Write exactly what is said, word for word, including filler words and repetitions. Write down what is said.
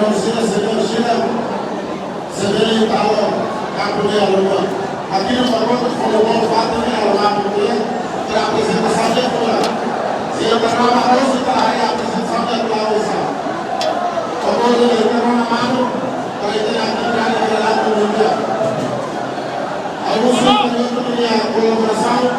Sira, señór sira, se bele talo, kapu de aluma. Aqui no pacote de futebol, fato de aluma, porque para apresentação de fora. Se eu para uma música, aí a apresentação de aplauso. Por favor, levanta a mão, para que tenha a grande realidade mundial. Alguns senhores, eu queria a colaboração.